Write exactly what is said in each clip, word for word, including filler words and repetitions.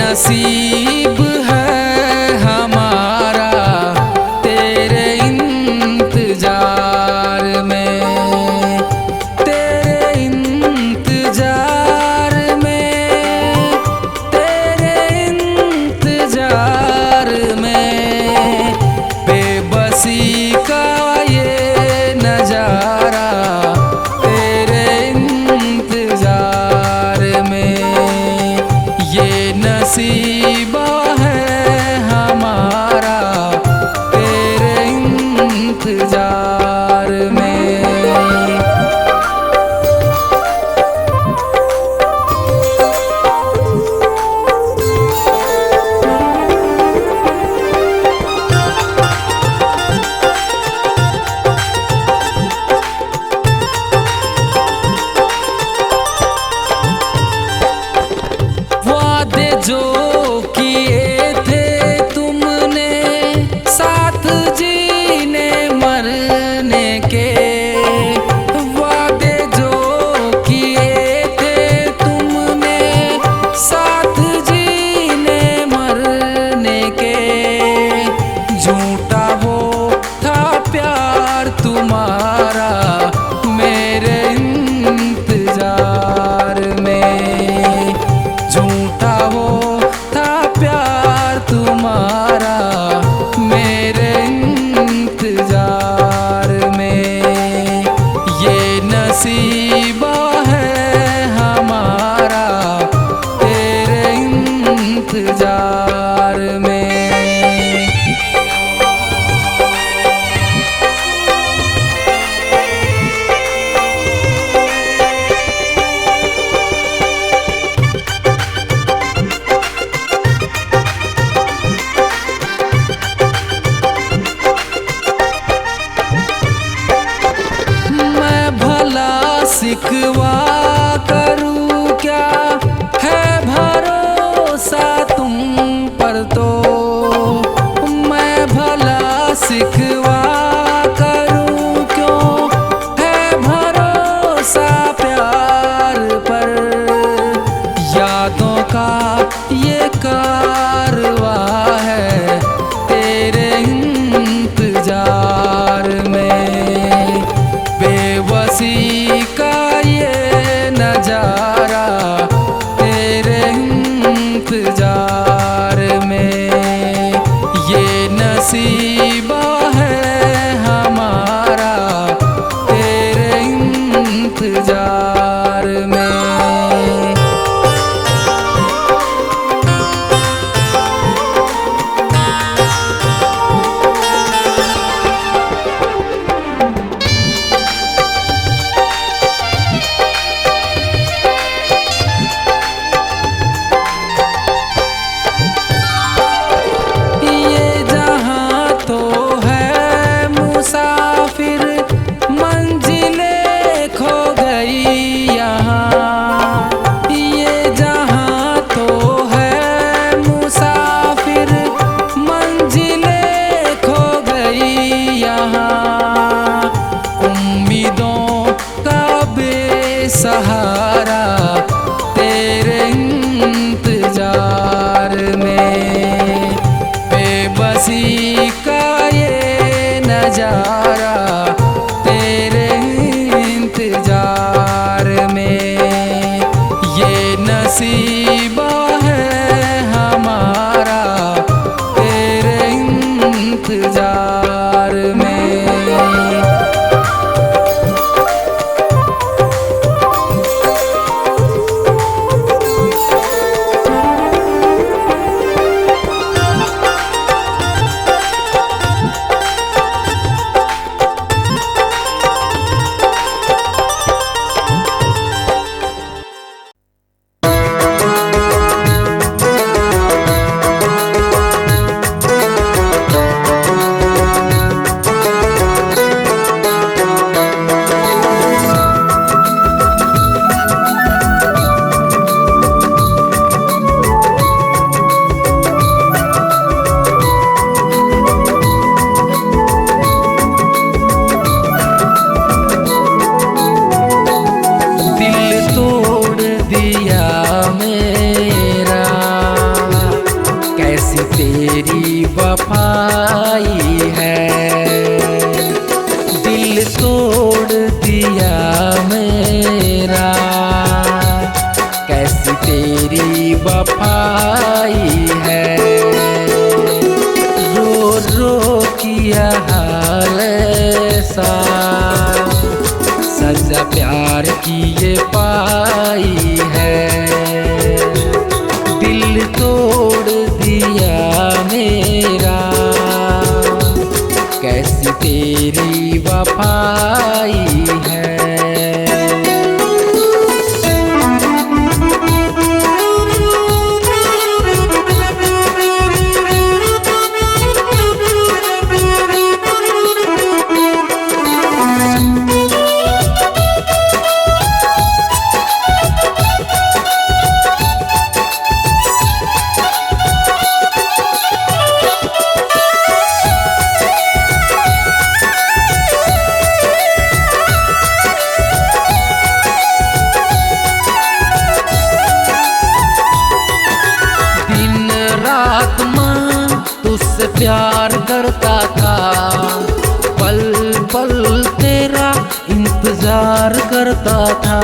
नसीब है हमारा तेरे इंतजार में, तेरे इंतजार में, तेरे इंतजार में। बेबसी का ये नजारा तेरे इंतजार में, ये नसीबा है हमारा तेरे इंतजार में। वादे जो किए थे तुमने साथ जीने मरने के, वादे जो किए थे तुमने साथ जीने मरने के, झूठा वो था प्यार तुम्हारा मेरे इंतजार में, झूठा वो था प्यार तुम्हारा मेरे इंतजार में। ये नसीबा है हमारा तेरे इंतजार में। मैं भला शिकवा करूं, क्या है भरोसा तुम पर तो। मैं भला शिकवा करूं, क्यों है भरोसा प्यार पर। यादों का ये कारवां है तेरे इंतजार में, बेबसी का ये नजारा तेरे इंतजार में। ये नसीबा है हमारा तेरे इंतजार में। ये जहां तो है मुसाफिर, मंजिलें खो गई यहाँ। ये जहां तो है मुसाफिर, मंजिलें खो गई यहाँ। उम्मीदों का बेसहारा तेरे इंतजार में, बेबसी का ये नजारा तेरे इंतजार में। ये नसीबा है हमारा तेरे इंतजार में। मेरा, कैसी तेरी वफाई है। रो रो किया हाल सा, सजा प्यार की ये पाई है। दिल तोड़ दिया मेरा, कैसी तेरी वफाई है। दिन रात मैं तुझसे प्यार करता था, पल पल तेरा इंतजार करता था।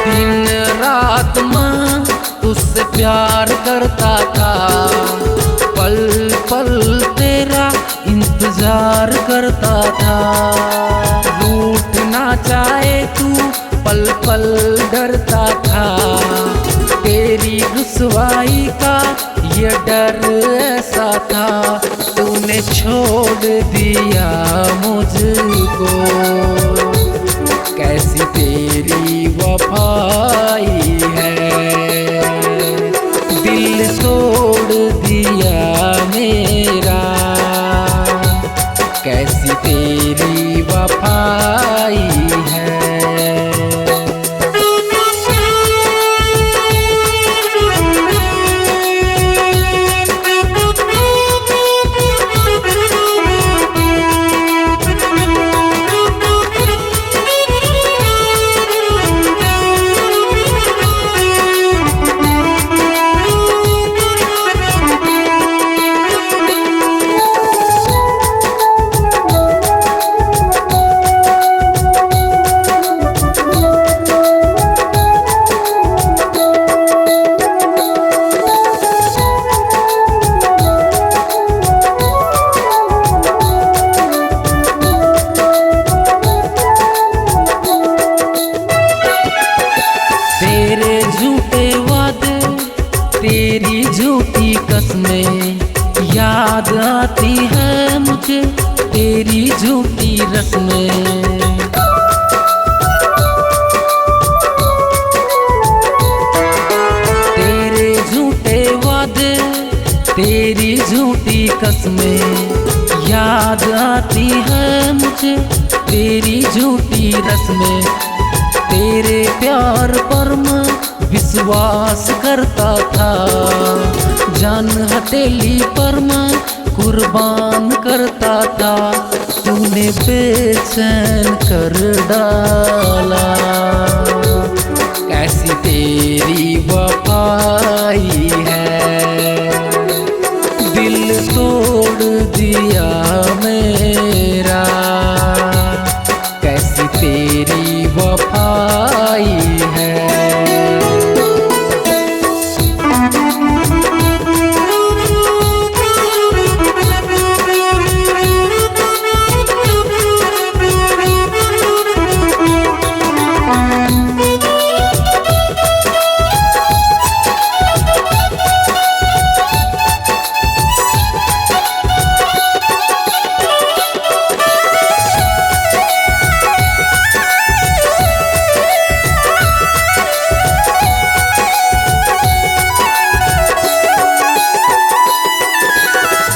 दिन रात मैं तुझसे प्यार करता था, पल पल तेरा इंतजार करता था। रूठ ना जाए तू, पल पल डरता था। तेरी रुसवाई का ये डर ऐसा था, तूने छोड़ दिया मुझको। कैसी तेरी वफाई है, दिल तोड़ दिया मेरा। कैसी तेरी वफाई है। तेरे झूठे वादे, तेरी झूठी कसमें, याद आती है मुझे तेरी झूठी रस्में। तेरे झूठे वादे, तेरी झूठी कसमें, याद आती है मुझे तेरी झूठी रस्में। तेरे प्यार पर मैं विश्वास करता था, जान हथेली पर मैं कुर्बान करता था। तूने बेचैन कर डाला, कैसी तेरी वफाई है, दिल तोड़ दिया मेरा। कैसी तेरी वफाई है।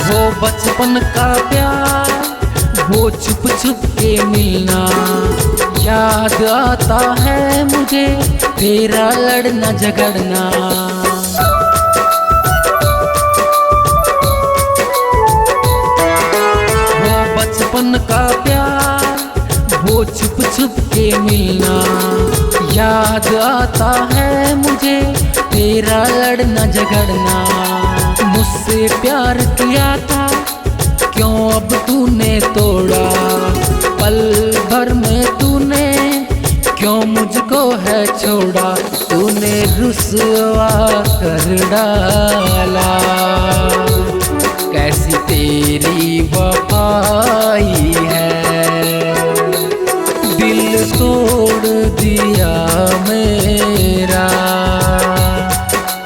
वो बचपन का प्यार, वो छुप छुप के मिलना, याद आता है मुझे तेरा लड़ना झगड़ना। वो बचपन का प्यार, वो छुप छुप के मिलना, याद आता है मुझे तेरा लड़ना झगड़ना, मुझसे प्यार किया था, क्यों अब तूने तोड़ा? पल भर में तूने क्यों मुझको है छोड़ा? तूने रुसवा कर डाला। कैसी तेरी वफाई है, दिल तोड़ दिया मेरा।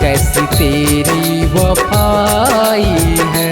कैसी तेरी वफाई है।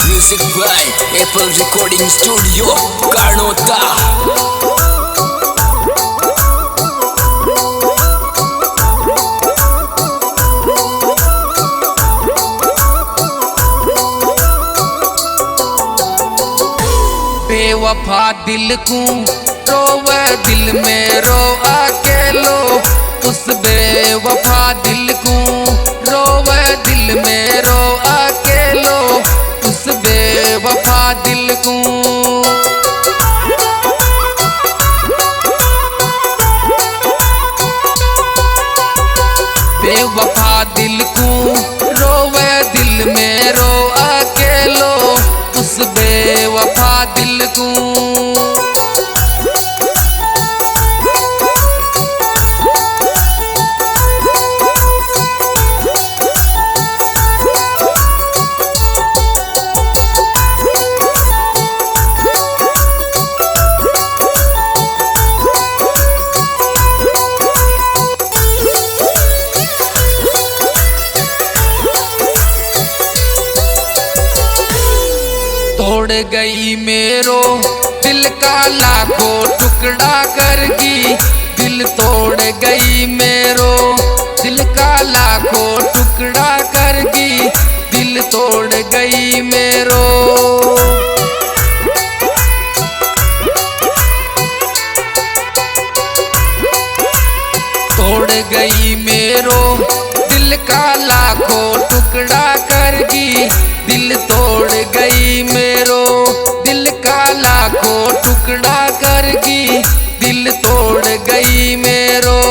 Music by Apple Recording Studio, Karnota. बेवफा दिल को रोवे दिल मेरो अकेलो, उस बेवफा दिल को रोवे दिल मेरो अकेलो, उस बेवफा दिल को। बेवफा दिल को रोवे दिल मेरो अकेलो, उस बेवफा दिल को। तोड़ गई मेरो दिल का लाखों टुकड़ा करगी, दिल तोड़ गई मेरो दिल का लाखों टुकड़ा करगी, दिल तोड़ गई मेरो। तोड़ गई मेरो दिल का लाखों टुकड़ा करगी, दिल तोड़ गई मेरो दिल का लाखों टुकड़ा करगी, दिल तोड़ गई मेरो।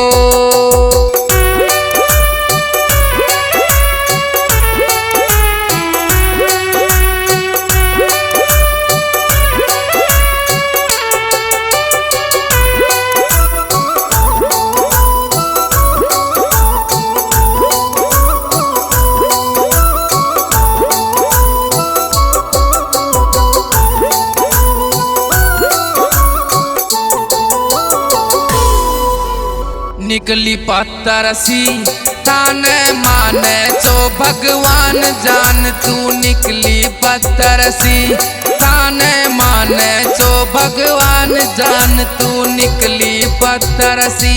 निकली पत्थर सी ताने माने चो भगवान जान, तू निकली पत्थर सी ताने माने चो भगवान जान, तू निकली पत्थर सी।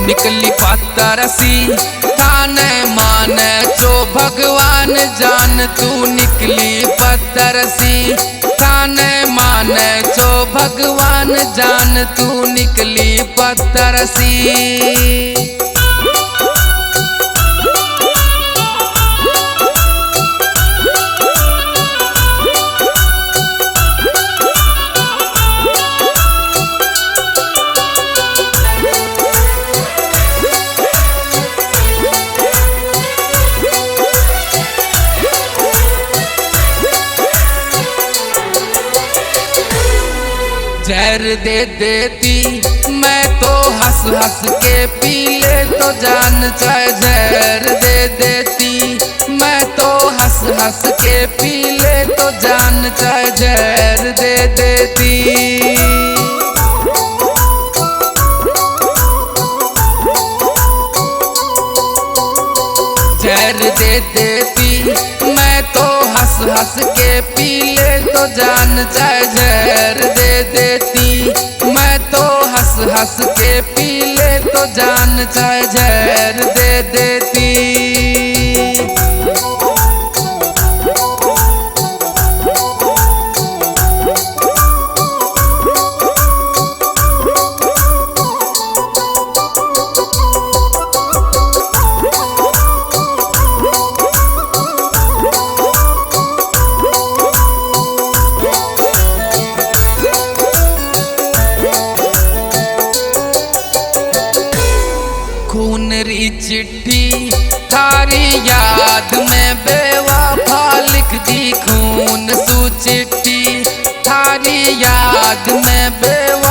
निकली पत्थर सी ताने माने चो भगवान जान, तू निकली पत्थर सी ताने माने चो भगवान जान, तू निकली पत्थर सी। जहर दे देती मैं तो हंस हंस के पी ले तो जान चाहे जहर दे देती। मैं तो हंस हंस के पी ले तो जान चाहे जहर दे देती। जहर दे देती। मैं तो हंस हंस के पी ले तो जान चाहे जहर दे देती। मैं तो हंस हंस के पी ले तो जान चाहे जहर दे देती। खून री चिट्ठी थारी याद में बेवफा लिख दी, खून सू चिट्ठी थारी याद में बेवफा